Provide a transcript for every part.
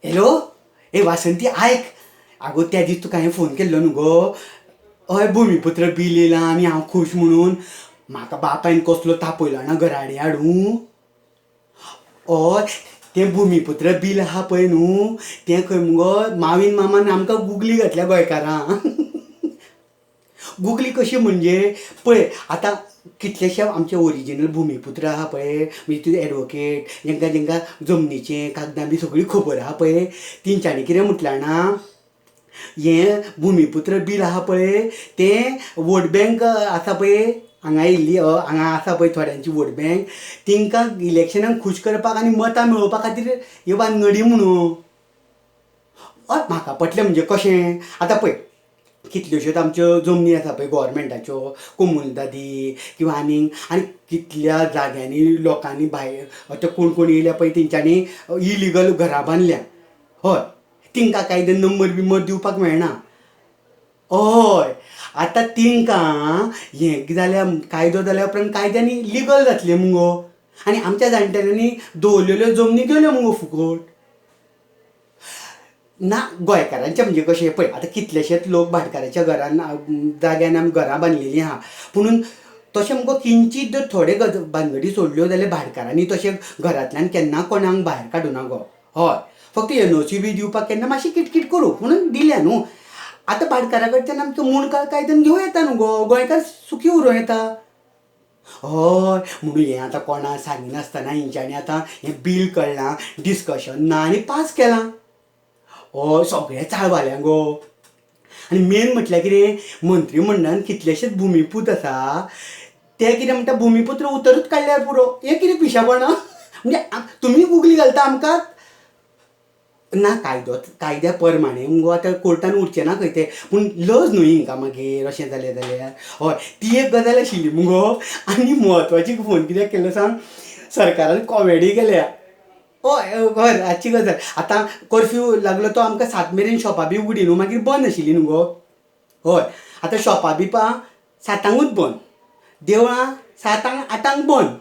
Hello, ए वासंती आयक. आगो त्या दीस तुका हांवें फोन केल्लो न्हू गो, हय भुमीपुत्र बील येयलां आनी हांव खूश म्हणून. म्हाका बापायन कसलो तापयलो ना घराडे हाडूं. हय तें भुमीपुत्र बील आहा पळय न्हू, तें खंय मुगो मावीन मामान आमकां गुगली घातल्या गोंयकारांक. गुगली कशी म्हणजे पळय आतां कितलेशे आमचे ओरिजिनल भुमीपुत्र आहा पळय, म्हणजे तुजे एडवोकेट जेंकां जेंकां जमनीचें कागदां बी सगळी खबर आहा पळय, तेंच्यांनी कितें म्हटलें जाणा, हें भुमीपुत्र बील आहा पळय तें वोट बँक आसा पळय हांगा येयल्ली, हांगा आसा पळय थोड्यांची वोट बँक, तेंकां इलेक्शनाक खूश करपाक आनी मतां मेळोवपा खातीर ह्यो भानगडी म्हणून. हय म्हाका पटलें म्हणजे कशें, आतां पळय कितल्योश्योच आमच्यो जमनी आसा पळय गोवोरमेंटाच्यो, कोमुनिदादी किंवां आनीक आनी कितल्या जाग्यांनी लोकांनी भायर आतां कोण कोण येयल्या पळय तेंच्यांनी इलिगल घरां बांदल्या. हय तेंकां कांय नंबर बिंबर दिवपाक मेळना. हय आतां तेंकां हें जाल्या कायदो जाल्या उपरांत कायद्यान लिगल जातलें मुगो, आनी आमच्या जाणटेल्यांनी दवरलेल्यो जमनी गेल्यो मुगो फुकट. ना गोंयकारांचें म्हणजे कशें पळय आतां कितलेशेच लोक भाटकाराच्या घरान जाग्यान आमी घरां बांदलेलीं आहा, पुणून तशें मुगो किंचीत जर थोडे भानगडी सोडल्यो जाल्यार भाटकारांनी तशें घरांतल्यान केन्ना कोणाक भायर काडुना गो. हय फक्त एनओसी बी दिवपाक केन्ना मातशी किटकीट करूं, पुणून दिल्या न्हू. आतां भाटकारा कडच्यान आमचो मुणकार कायद्यान घेवं येता न्हू गो, गोंयकार सुखी उरूं येता. हय म्हणून हें आतां कोणाक सांगिनासतना हेंच्यांनी आतां हें बील काडलां, डिस्कशन ना आनी पास केलां. हय सगळें चाळवाल्यां गो. आनी मेन म्हटल्यार कितें, मंत्रीमंडळान कितलेशेच भुमीपूत आसा ते कितें म्हणटा भुमीपुत्र उतरूच काडल्यार पुरो. हें कितें पिशेपणां म्हणजे तुमी गुगली घालता आमकां. ना कायदो कायद्या प्रमाणे मुगो आतां कोर्टान उरचें ना खंय तें, पूण लज न्हू हिंकां मागीर अशें जालें जाल्यार. हय ती एक गजाल आशिल्ली मुगो. आनी म्हत्वाची फोन कित्याक केल्लो सांग, सरकारान कॉमेडी केल्या. हय हय रातची गजाल. आतां कर्फ्यू लागलो तो आमकां 7 मेरेन शॉपां बी उगडी न्हू, मागीर बंद आशिल्ली न्हू गो. हय आतां शॉपां बिपां 7ांकूच बंद, देवळां 7ांक 8ांक बंद,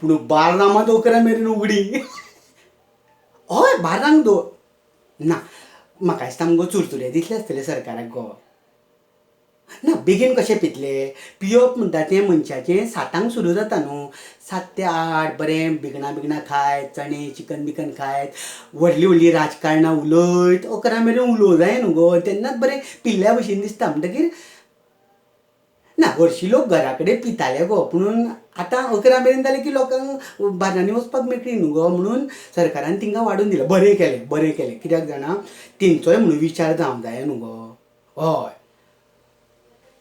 पूण बार्रां मात 11 मेरेन उगडी. हय बार्रांक दो ना म्हाका दिसता मुगो चुरचुरे दिसले आसतले सरकाराक गो. ना बेगीन कशें पितले, पियप म्हणटा तें मनशाचें 7ांक सुरू जाता न्हू, 7 ते 8 बरें बिगणां बिगणां खायत, चणे चिकन बिकन खायत, व्हडलीं व्हडलीं राजकारणां उलयत 11 मेरेन उलोवं जाय न्हू गो, तेन्नाच बरें पिल्ल्या भशेन दिसता. म्हणटकीर ना हरशीं लोक घरा कडेन पिताले गो, पुणून आतां 11 मेरेन जालें की लोकांक बार्रांनी वचपाक मेकळी न्हू गो, म्हणून सरकारान तिंकां वाडोवन दिलें. बरें केलें, बरें केलें, कित्याक जाणा तेंचोय म्हणून विचार जावंक जाय न्हू गो. हय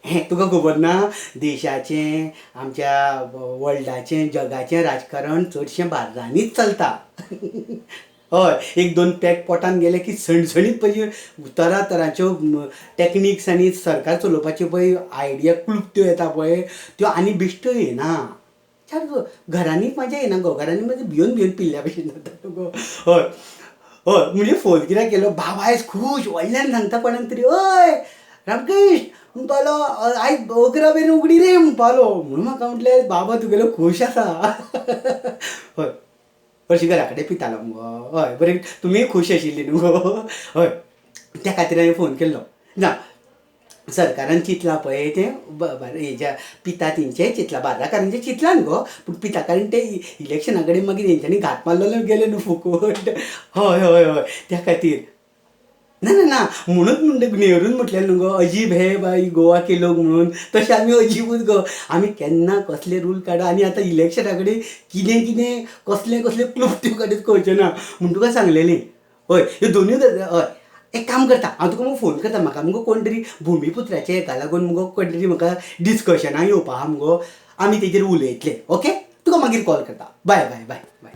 हें तुका खबर ना, देशाचें आमच्या वर्ल्डाचें जगाचें राजकारण चडशें बार्रांनीच चलता. हय एक दोन पॅक पोटान गेले की सणसणीत पळय तरातरांच्यो टॅक्निक्स आनी सरकार चलोवपाच्यो पळय आयडिया क्लुप्त्यो येता पळय त्यो, आनी बेश्ट्यो येना. चार घरांनी मजा येना गो, घरांनी मातशें भिवन भिवन पिल्ल्या भशेन जाता गो. हय हय म्हणजे फोन कित्याक केलो, बाबा आयज खूश व्हडल्यान सांगता कोणाक तरी, हय रामकृष्ण म्हणपालो आयज 11 मेरेन उगडी रे म्हणपालो, म्हणून म्हाका म्हटलें बाबा तुगेलो खूश आसा. हय हरशीं घरा कडेन पितालो मुगो. हय बरें तुमीय खूश आशिल्ली न्हू गो. हय त्या खातीर हांवें फोन केल्लो. ना सरकारान चिंतलां पळय तें हेज्या पिता तेंचेंय चिंतलां, बार्राकारांचें चिंतलां न्हू गो, पूण पिता कारण ते इलेक्शना कडेन मागीर हेंच्यांनी घात मारलेलो गेले न्हू फुकट. हय हय हय त्या खातीर ना ना ना म्हणूच म्हणटा नेहरून म्हटलें न्हू गो, अजीब हे बाई गोवा के लोक म्हणून, तशें आमी अजीबूच गो. आमी केन्ना कसले रूल काडा आनी आतां इलेक्शना कडेन कितें कितें कसलें कसलें क्लुप्त्यो काडीत कळच्यो ना म्हूण तुका सांगलेलें. हय ह्यो दोनूय गजाली. हय एक काम करता हांव तुका मुगो फोन करता, म्हाका मुगो कोण तरी भुमीपुत्राच्या हेका लागून मुगो कोण तरी म्हाका डिस्कशनाक येवपा आहा मुगो, आमी तेजेर उलयतले. ओके तुका मागीर कॉल करता. बाय बाय बाय बाय.